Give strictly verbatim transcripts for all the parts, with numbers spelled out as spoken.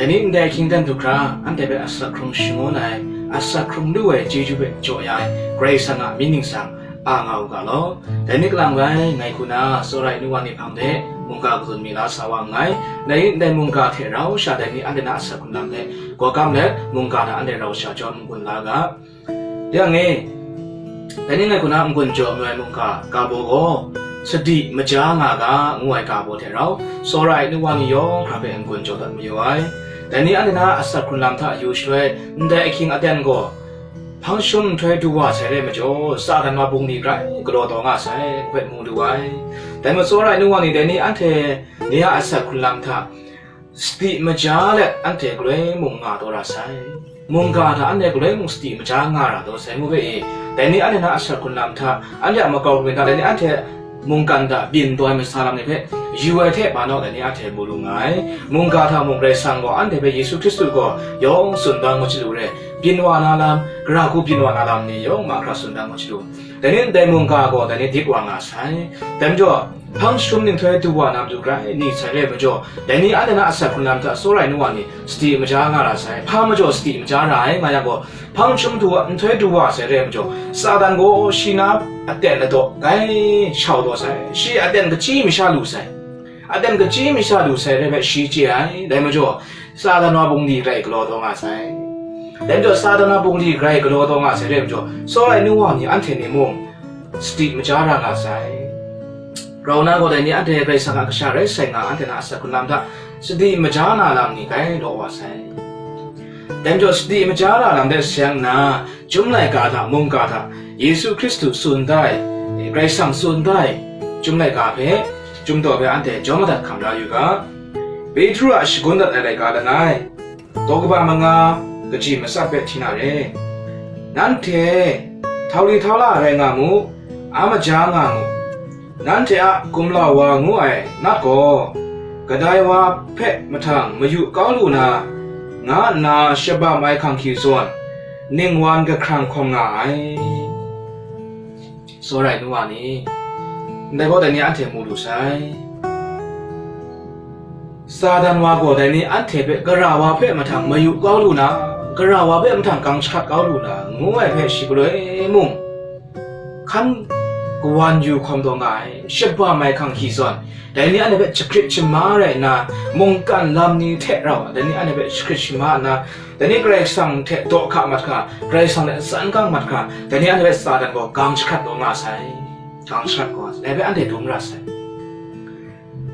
Dai ni ndai ahkying aten du hkra, anhte hpe asak hkrung shangun ai, asak hkrung lu ai chyeju hpe jaw ya ai Karai Kasang a myit ningsang a nga u ga law. Dai ni kalang bai, ngai hku na tsawra ai nu wa ni hpang de mungga katsun mi la sa wa nngai. Dai ni ndai mungga hte rau sha dai ni anhte na asak hkrung lam hte gawgam let, mungga hta anhte rau sha chyawm n-gun la ga. Yang e, dai ni ngai hku na n-gun jaw mayu ai mungga ga baw gaw, sadi maja nga ga, ngu ai ga baw hte rau, tsawra ai nu wa ni yawng hkra hpe n-gun jaw dat mayu ai. Dai ni anhte na asak hkrung lam hta yu shaloi, ndai ahkying aten gaw, hpang shum nhtoi du wa sai re ai majaw, Satan wa bungli grai galaw taw nga sai, ngu hpe mu lu ai. Dai majaw tsawra ai nu wa ni dai ni anhte ni a asak hkrung lam hta, sadi maja let anhte galoi mung nga taw ra sai. Mungga hta anhte galoi mung sadi maja nga ra taw sai, ngu hpe e. Dai ni anhte na asak hkrung lam hta, anhte a makau hkrum hta, dai ni anhte mungkan hta byin taw ai masa lam ni hpe yu ai hte manaw dai ni anhte mu lu nga ai. Mungga hta mung Karai Kasang gaw anhte hpe Yesu Hkristu gaw yawng tsun dan ngu hti lu re, byin wa na lam, gara hku byin wa na lam ni yawng mahkra tsun dan ngu hti lu. Dai ni ndai mungga gaw dai ni dit wa nga sai. Dai majaw, hpang shum nhtoi du wa na matu grai ni sai re ai majaw, dai ni anhte na asak hkrung lam hta tsawra ai nu wa ni sadi maja nga ra sai. Hpa majaw sadi maja ra ai nga yang gaw, hpang shum du wa, nhtoi du wa sai re ai majaw, Satan gaw shi na aten ladaw grai shau taw sai. Shi aten kachyi masha lu sai. Aten kachyi masha lu sai re ai hpe shi chye ai. Dai majaw, Satan wa bungli grai galaw taw nga sai. Dai majaw, Satan wa bungli grai galaw taw nga sai re ai majaw, tsawra ai nu wa ni anhte ni mung sadi maja ra nga sai. Grau na gaw dai ni anhte Karai Kasang a kasha rai sai nga, anhte na asak hkrung lam hta sadi maja na lam ni grai law wa sai. Dai majaw, sadi maja na lam de seng nna, Chyum laika hta mungga hta Yesu Hkristu tsun da ai, Karai Kasang tsun da ai Chyum laika hpe, Chyum daw hpe anhte jawm madat hkam la yu ga. Petru a shagun dat ai laika langai, daw kaba manga, kaji matsat hpe hti na re. Nanhte htau li htau la rai nga mu, a maja nga mu. Nanhte a gumlau wa ngu ai nat gaw, kadai wa hpe mahtang mayu kau lu na, nga nna shabam ai hkang hki zawn, ningwan kahkrang hkawm nga ai. Tsawra ai nu wa ni, ndai gaw dai ni anhte mu lu sai. Satan wa gaw dai ni anhte hpe gara wa hpe mahtang mayu kau lu na, gara wa hpe mahtang gang shakat kau lu na, ngu ai hpe shi galoi mung, hkan kawan yu hkawm taw nga ai, shabam ai hkang hki zawn, dai ni anhte hpe jahkrit shama rai nna, mungkan lam ni hte rau, dai ni anhte hpe jahkrit shama nna, dai ni Karai Kasang hte daw hka mat hkra, Karai Kasang hte tsan gang mat hkra, dai ni anhte hpe Satan gaw gang jahkrat taw nga sai, gang jahkrat taw nga sai, dai hpe anhte dum ra sai.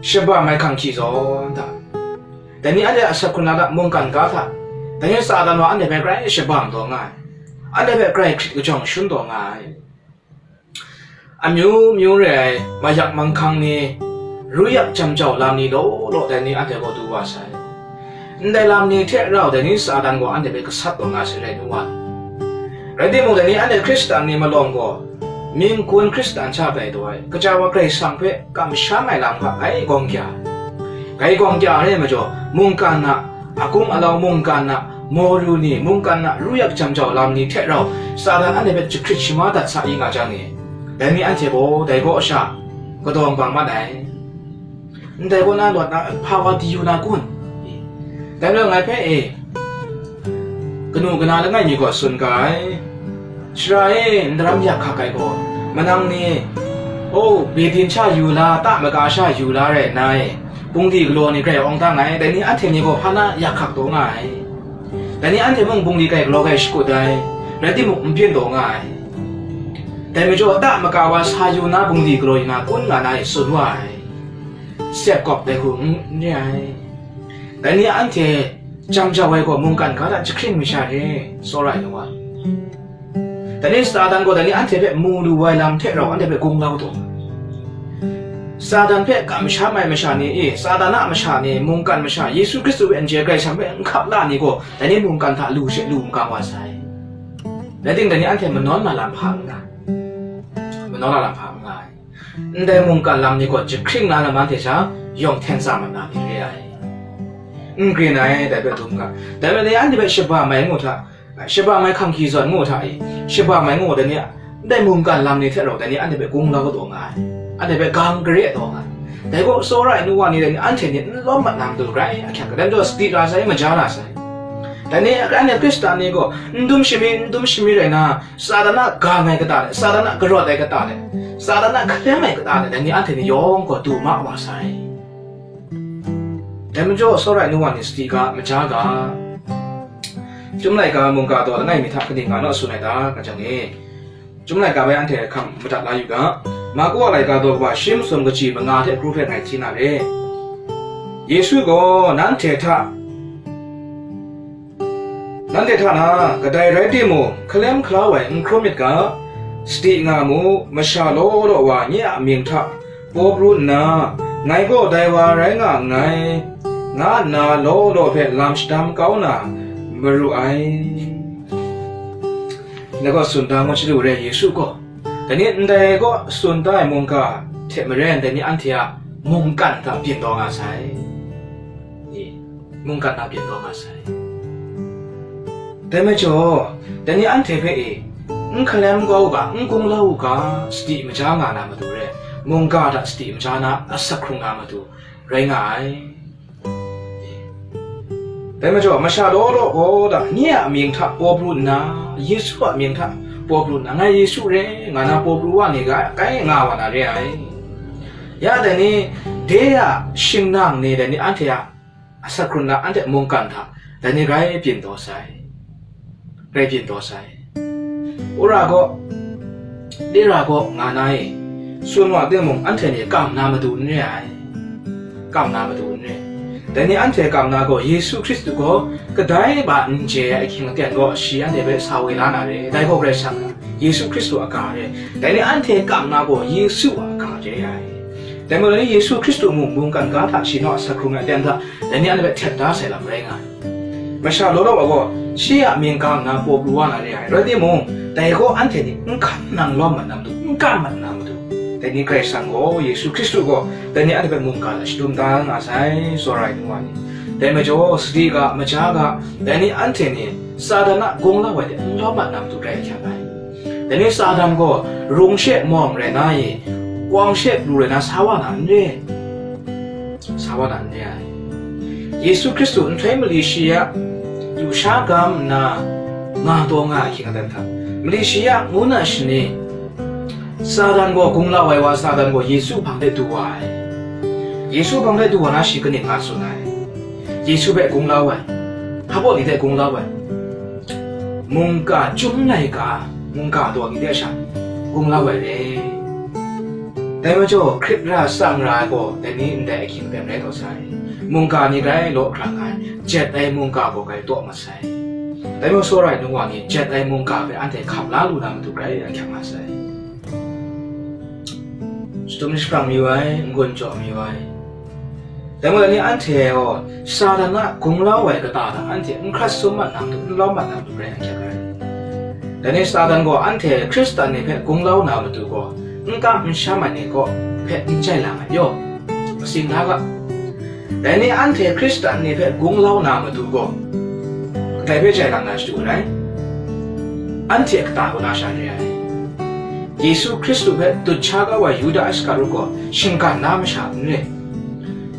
Shabam ai hkang hki zawn hta, dai ni anhte a asak hkrung lam hta, mungkan ga hta, dai ni Satan wa anhte hpe grai shabam taw nga ai, anhte hpe grai hkrit kajawng shun taw nga ai. Amyu myu re ai mayak manghkang ni, ruyak jam jau lam ni law law dai ni anhte gaw du wa sai. Ndai lam ni hte rau dai ni Satan gaw anhte hpe gasat taw nga sai rai nu wa. Rai timung, dai ni anhte Hkristan ni malawng gaw, minggun Hkristan sha bai taw ai, kaja wa Karai Kasang hpe kamsham ai lam hta grai gawng kya ai. Grai gawng kya ai majaw, mungkan a agung alau, mungkan a maw ru ni, mungkan a ruyak jam jau lam ni hte rau, Satan anhte hpe jahkrit shama dat sa i nga jang e, dai ni anhte gaw dai kaw sha kadaw bang mat ai. Ndai kaw na lawt na hpa wa di yu na kun? Dai majaw ngai hpe e, kanu kana langai mi gaw tsun ga ai. Sara e, ndaram yak hkak ai gaw, manang ni, o, Bedin sha yu la, ta maga sha yu la rai nna e, bungli galaw ni grai awng dang ai, dai ni anhte ni gaw hpa na yak hkak taw nga ai. Dai ni anhte mung bungli grai galaw grai shakut ai, rai timung, n byin taw nga ai. Dai majaw, ta maga wa sa yu na bungli galaw yu na kun nga na e tsun wa ai. Sep gawp dai hku n re ai. Dai ni anhte jam jau ai gaw mungkan ga hta jahkring masha re, tsawra ai nu wa. Dai ni Satan gaw dai ni anhte hpe mu lu ai lam hte rau anhte hpe gunglau taw. Satan hpe kamsham ai masha ni e, Satan a masha ni, mungkan masha, Yesu Hkristu hpe n chye ai Karai Kasang hpe n hkap la ni gaw, dai ni mungkan hta lu she lu makam wa sai. Rai timung, dai ni anhte manawn na lam hpa n nga ai. Manawn na lam hpa n nga ai. Ndai mungkan lam ni gaw jahkring na lam anhte sha yawng hten tsa mat na ni re ai. N grin ai, dai hpe dum ga. Dai hpe dai anhte hpe shabam ai ngu hta, shabam ai hkang hki zawn ngu hta e, shabam ai ngu dai ni ndai mungkan lam ni hte rau dai ni anhte hpe gunglau taw nga ai, anhte hpe gang gare taw nga ai. Dai gaw tsawra ai nu wa ni dai ni anhte ni n lawm mat na matu rai ahkyak ai. Dai majaw sadi ra sai, maja ra sai. Dai ni anhte Hkristan ni gaw n dum shami, n dum shami rai na, Satan a gang ai kata let, Satan a karawt ai kata let, Satan a hkalem ai kata let, dai ni anhte ni yawng gaw du ma wa sai. Dai majaw tsawra ai nu wa ni sadi ga, maja ga. Chyum laika mungga taw langai mi hta kaning nga naw tsun ai ta, nga jang e. Chyum laika bai anhte hkam madat la yu ga. Marku a laika daw kaba shi masum kaji manga hte kru hpe ngai hti na re. Yesu gaw nanhte hta, nanhte hta na kadai rai timung, hkalem hkalau ai n hkrum myit ga, sadi nga mu, masha law law wa nye a mying hta paw pru nna, ngai gaw dai wa rai nga nngai, nga nna law law hpe lam shadam kau na maru ai. Dai gaw tsun da ngu chyalu re Yesu gaw. Dai ni ndai gaw tsun da ai mungga hte maren, dai ni anhte a mungkan hta byin taw nga sai. Mungkan hta byin taw nga sai. Dai majaw, dai ni anhte hpe e, n hkalem kau u ga, n gunglau u ga, sadi maja nga na matu re, mungga hta sadi maja na asak hkrung na matu rai nga ai. Dai majaw, masha law law gaw da, nye a mying hta paw pru nna, Yesu a mying hta paw pru nna, ngai Yesu re nga na paw pru wa ni ga, kai nga wa na re ai. Ya dai ni, de a shingnang ni dai ni anhte a asak hkrung na anhte mungkan hta dai ni grai byin taw sai. Grai byin taw sai. Wora gaw, Lira gaw nga na e, tsun wa timung, anhte ni kam na matu n re ai. Kam na matu n re. Dai ni anhte kam na gaw, Yesu Hkristu gaw kadai ba n chye ai ahkying aten gaw, shi anhte hpe sa woi la na re. Dai gaw Karai Kasang, Yesu Hkristu a ga re. Dai ni anhte kam na gaw, Yesu a ga re ai. Dai majaw ni Yesu Hkristu mung mungkan ga hta shi naw a asak hkrung ai aten hta, dai ni anhte hpe htet da sai lam rai nga ai. Masha law law wa gaw, shi a mying gang nna paw pru wa na re ai. Rai timung, dai gaw anhte ni n hkan nang lawm mat na matu, n kam mat na matu, dai ni Karai Kasang gaw, Yesu Hkristu gaw, dai ni anhte hpe mungga hta shadum da nga sai, tsawra ai nu wa ni. Dai majaw, sadi ga, maja ga, dai ni anhte ni Satan a gunglau ai hte n lawm mat na matu rai ahkyak ai. Dai ni Satan gaw rung she mawng rai na i, kawng she lu rai na sa wa na n re. Sa wa na n re ai. Yesu Hkristu nhtoi mali shi ya, yu sha gam nna, nga taw nga ai ahkying aten hta, mali shi ya ngu na shani, Satan gaw gunglau ai wa Satan gaw Yesu hpang de du wa ai. Yesu hpang de du wa na shi kaning nga tsun ai? Yesu hpe gunglau ai, hpa baw ni hte gunglau ai, mungga chyum laika, mungga daw ni de sha, gunglau ai re. Dai majaw, hkrit ra tsang ra ai gaw, dai ni ndai ahkying aten rai taw sai. Mungga ni grai law hkra nga ai, jet ai mungga gaw grai taw mat sai. Dai majaw, tsawra ai nu wa ni jet ai mungga hpe anhte hkam la lu na matu grai ahkyak nga sai. Shadum shabrang mayu ai, n-gun jaw mayu ai. Dai majaw ni anhte gaw, Satan a gunglau ai kata hta anhte n hkrat sum mat na matu, n lawm mat na matu rai ahkyak ai. Dai ni Satan gaw anhte Hkristan ni hpe gunglau na matu gaw, n kam n sham ai ni kaw hpe n jai lang ai yaw, masin da ga. Dai ni anhte Hkristan ni hpe gunglau na matu gaw, kadai hpe jai lang na shadu ai? Anhte kata kaw na sha re ai. Yesu Hkristu hpe dut sha kau ai Yuda Iskarut gaw shinggan na masha n re.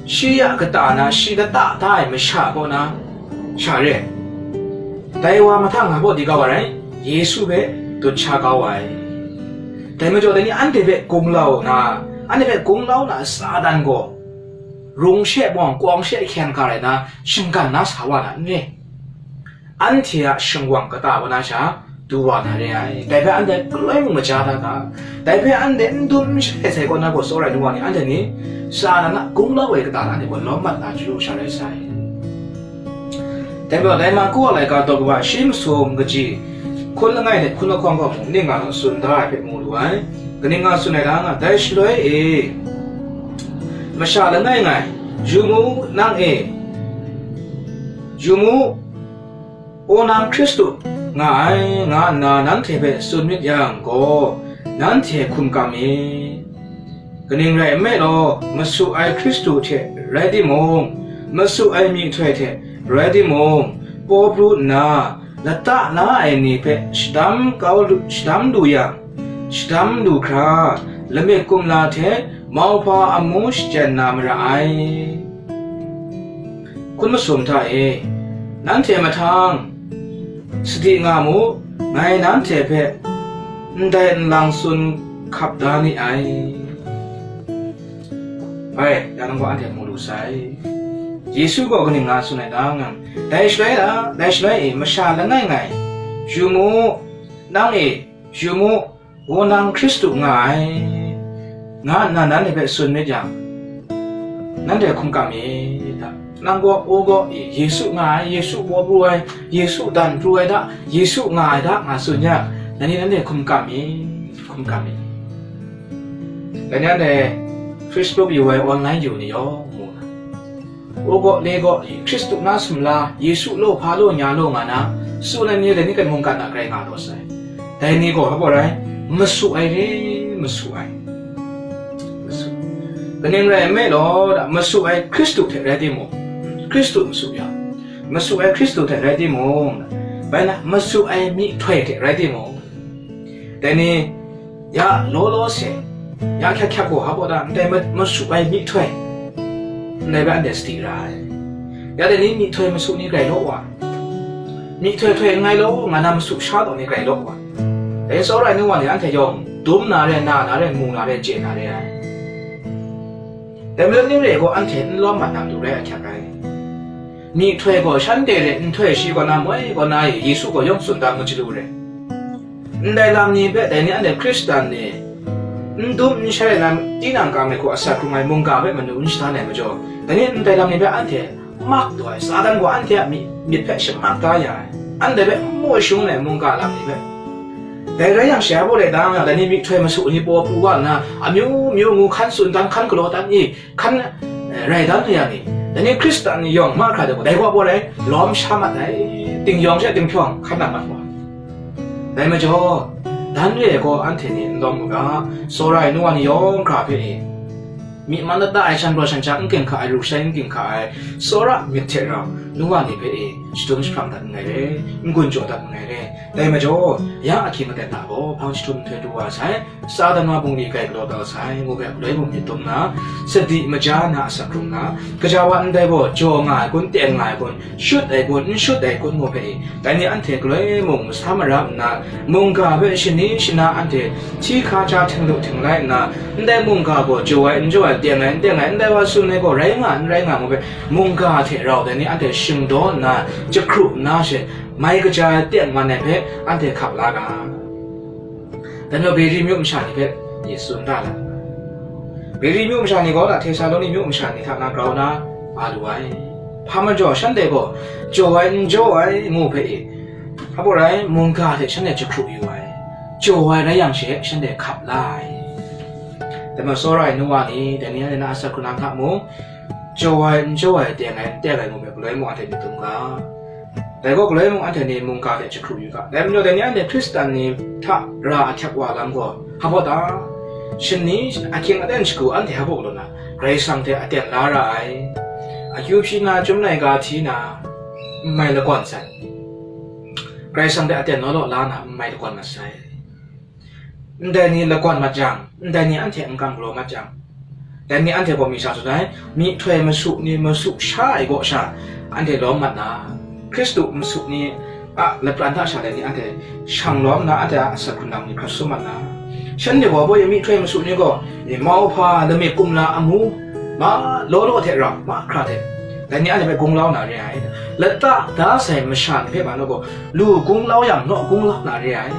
Shi a kata na shi lata da ai masha kaw na sha re. Dai wa mahtang nga baw di kau ai rai, Yesu hpe dut sha kau ai. Dai majaw, dai ni anhte hpe gunglau na, anhte hpe gunglau na Satan gaw, rung she mawng, kawng she hkyen ga rai na, shinggan na sa wa na n re. Anhte a shingwang kata wa na sha, du wa na re ai. Dai hpe anhte galoi mung maja da ga. Dai hpe anhte n dum n shalai sai kaw na gaw, tsawra ai nu wa ni, anhte ni Satan a gunglau ai kata na anhte gaw lawm mat na chyu sha rai sai. Dai majaw, dai Marku a laika daw kaba shi masum kaji hkun langai hte hkun lahkawng gaw mung ning nga naw tsun da ai hpe mu lu ai. Kaning nga tsun ai ta nga, dai shaloi e, masha langai ngai, yu mu, nang e, yu mu, Wunang Hkristu nga ai, nga nna nanhte hpe tsun myit yang gaw, nanhte hkum kam myit. Kaning rai nme law, masu ai Hkristu hte rai timung, masu ai myihtoi hte rai timung, paw pru nna, lata la ai ni hpe shadam kau lu, shadam lu yang, shadam lu hkra, lamik kumla hte mauhpa amu shachyen na mara ai. Hkun masum hta e, nanhte mahtang sadi nga mu, ngai nanhte hpe ndai nlang tsun hkap da ni ai. Bai, ya nang gaw anhte mu lu sai. Yesu gaw kaning nga tsun ai ta ngang, dai shaloi la, dai shaloi e masha langai ngai, yu mu, nang e, yu mu, wunang Hkristu nga ai, nga nna nanhte hpe tsun myit yang, nanhte hkum kam myit ta? Nang gaw, u gaw, e, Yesu nga ai, Yesu baw pru ai, Yesu dan pru ai ta, Yesu nga ai ta, nga tsun yang, nanhte, nanhte hkum kam myit, hkum kam myit. Dai ni anhte Facebook yu ai, online yu ni yawng mu na, u gaw, le gaw, Hkristu na sumla, Yesu law, hpa law, nya law nga na, tsun ai ni dai ni hkan mungkan a grai nga taw sai. Dai ni gaw, hpa rai, masu ai re, masu ai. Masu. Kaning rai nme law, da, masu ai Hkristu hte rai timung, Hkristu masu ya. Masu ai Hkristu hte rai timung, bai na, masu ai myihtoi hte rai timung, dai ni, ya law law se, ya hkyak hkyak gaw hpa baw da, ndai ma-, masu ai myihtoi, ndai bai anhte sadi ra ai. Ya dai ni myihtoi masu ni grai law wa, myihtoi htoi n ngai law, nga na masu sha taw ni grai law wa. Dai tsawra ai nu wa ni anhte yawng dum na re, na na re, mu na re, chye na re ai. Dai majaw ning re gaw anhte n lawm mat na matu rai ahkyak ai. Myihtoi gaw shanhte re nhtoi shi kaw na moi kaw na e Yesu gaw yawng tsun da mu chyalu re. Ndai lam ni hpe dai ni anhte Hkristan ni n dum n shai na tinang kam ai hku asak hkrung ai mungga hpe manu n shadan ai majaw, dai ni ndai lam ni hpe anhte mak taw ai, Satan gaw anhte a myit, myit hpe shamak da ya ai, anhte hpe n maw shung ai mungga lam ni hpe. Dai rai yang, shi a baw lai da nga, dai ni myihtoi masu ni paw pru wa nna, amyu myu ngu hkan tsun dan, hkan galaw dan i, hkan, eh, rai dan ya ni, dai ni Hkristan ni yawng mahkra de gaw, dai wa baw rai, lawm sha mat ai, ting yawng she ting hpyawng hkan nang mat wa. Dai majaw, dan re ai gaw anhte ni n lawm u ga, tsawra ai nu wa ni yawng hkra hpe e, myi man lata ai shan gaw shan hta n ginhka ai, ru shai n ginhka ai, tsawra myit hte rau, nu wa ni hpe e, shadum jahprang dat nngai re, n-gun jaw dat nngai re. Dai majaw, ya ahkying aten hta gaw hpang jahtum nhtoi du wa sai, Satan wa bungli grai galaw kau sai, ngu hpe galoi mung myit dum nna, sadi maja na asak hkrung nna, gaja wa ndai gaw jaw nga ai kun, teng nga ai kun, shut ai kun, n shut ai kun, ngu hpe e, dai ni anhte galoi mung masa mara nna, mungga hpe shani shana anhte hti hka ja htinglu htinglai nna, ndai mungga gaw jaw ai, n jaw ai, teng ai, n teng ai, ndai wa tsun ai gaw rai nga, n rai nga, ngu hpe mungga hte rau dai ni anhte shingdaw nna, jahkru nna she, mai kaja ai teng man ai hpe anhte hkap la ga. Dai majaw Beri myu masha ni hpe Yesu n da la. Beri myu masha ni gaw na Htesaloni myu masha ni hta na grau na a lu ai. Hpa majaw shanhte gaw jaw ai, n jaw ai, ngu hpe e, hpa baw rai, mungga hte shanhte jahkru yu ai. Jaw ai rai yang she, shanhte hkap la ai. Dai majaw tsawra ai nu wa ni, dai ni anhte na asak hkrung na hta mung, jaw ai, n jaw ai, teng ai, n teng ai, ngu hpe galoi mung anhte myit dum ga. Dai gaw galoi mung anhte ni mungga hte jahkru yu ga. Dai majaw dai ni anhte Hkristan ni hta ra ahkyak wa lam gaw, hpa baw ta? Shani ahkying aten shagu anhte hpa baw galaw na, Karai Kasang hte aten la ra ai, akyu hpyi na, chyum laika hti na, n mai lagawn sai. Karai Kasang hte aten law law la na, n mai lagawn mat sai. Ndai ni lagawn mat jang, ndai ni anhte n kam galaw mat jang, dai ni anhte gaw mi sha tsun ai, myihtoi masu ni masu sha ai kaw sha, anhte lawm mat na, Hkristu masu ni a lapran hta sha dai ni anhte shang lawm nna, anhte a asak hkrung lam ni hkrat sum mat na, shanhte gaw baw e myihtoi masu ni gaw, e, mauhpa, lamik kumla, amu, ma law law hte rau, mahkra hte, dai ni anhte hpe gunglau na re ai. Lata da sai masha ni hpe ma naw gaw, lu gunglau yang naw gunglau na re ai.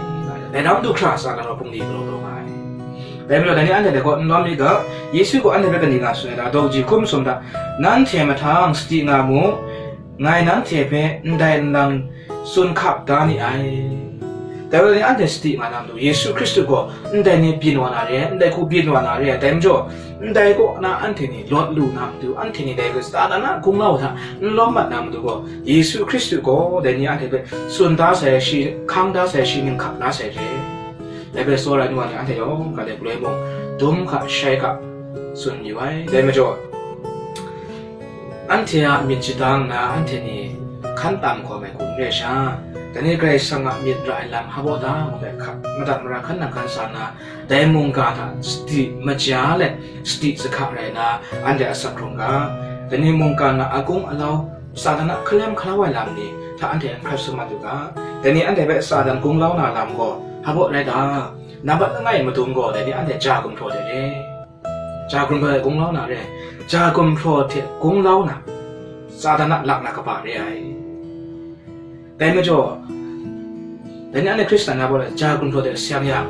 Dai lam du hkra sa na raw bungli galaw galaw nga ai. Dai majaw dai ni anhte dai gaw n lawm myit ga, Yesu gaw anhte hpe kaning nga tsun ai ta, daw ji hkrum sum hta, nanhte mahtang sadi nga mu, ngai nanhte hpe ndai nlang tsun hkap da ni ai. Dai gaw ni anhte sadi nga na matu, Yesu Hkristu gaw ndai ni byin wa na re ai, ndai hku byin wa na re ai, dai majaw, ndai kaw na anhte ni lawt lu na matu, anhte ni dai Satan a gunglau hta n lawm mat na matu gaw, Yesu Hkristu gaw dai ni anhte hpe tsun da sai, shi hkang da sai, shi ning hkap la sai re. Dai hpe tsawra ai nu wa ni anhte yawng hkra de galoi mung, dum hka, shai hka, tsun yu ai. Dai majaw, anhte a myit shadang nna anhte ni hkan tam hkawm ai hku n re sha, Dai ni Karai Kasang a myit ra ai lam hpa baw da ngu hpe hkap madat mara hkan nang hkan sa nna, dai mungga hta sadi maja let, sadi sahka rai nna, anhte asak hkrung ga. Dai ni mungga na agung alau, Satan a hkalem hkalau ai lam ni hta anhte n hkrat sum mat u ga. Dai ni anhte hpe Satan gunglau na lam gaw hpa baw rai ta? Nambat langai madung gaw dai ni anhte ja gumhpraw de re. Ja gumhpraw hte gunglau na re ai. Ja gumhpraw hte gunglau na, Satan a lak na kaba re ai. Dai majaw, dai ni anhte Hkristan na baw le, ja gumhpraw hte seng yang,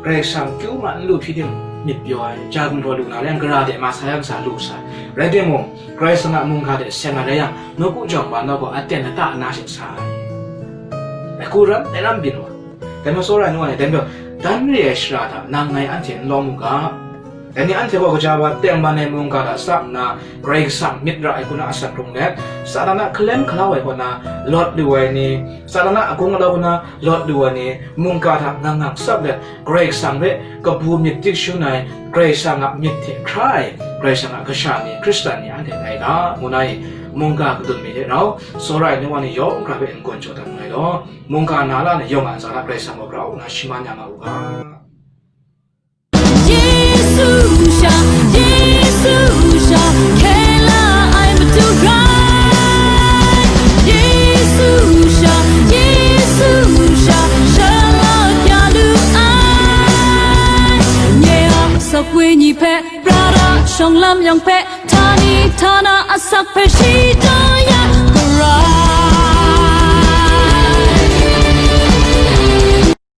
Karai Kasang kyu ma n lu hpyi ting myit pyaw ai, ja gumhpraw lu na re yang, gara de ma sa yang sa lu sa. Rai timung, Karai Kasang a mungga hte seng ai rai yang, nawku jawng wa nawku aten lata na shing sa ai. Ai hku ram, dai ram byin wa. Dai majaw, tsawra ai nu wa ni, dai majaw, dan re ai shara hta nang ngai anhte n lawm u ga. Dai ni anhte gaw kaja wa tengman ai mungga hta sa nna, Karai Kasang myit ra ai hku na asak hkrung let, Satan a hkalem hkalau ai kaw na lawt lu ai ni, Satan a agung alau hku na lawt lu ai ni, mungga hta ngang ngang tsap let, Karai Kasang hpe kabu myit dik shangun ai, Karai Kasang a myit hte hkra ai, Karai Kasang a kasha ni, Hkristan ni anhte tai ga, ngu na i, mungga kadun mi hte rau, tsawra ai nu wa ni yawng hkra hpe n-gun jaw dat nngai law, mungga na la na yawng a ntsa hta Karai Kasang gaw grau nna shi man ya nga u ga. Yesu sha, Yesu sha, hkye la ai Madu rai. Yesu sha, Yesu sha, shala bya lu ai. Nye a, sakwi ni hpe, pra ra, shawng lam yawng hpe, htani htana asak hpe shi taw ya, Karai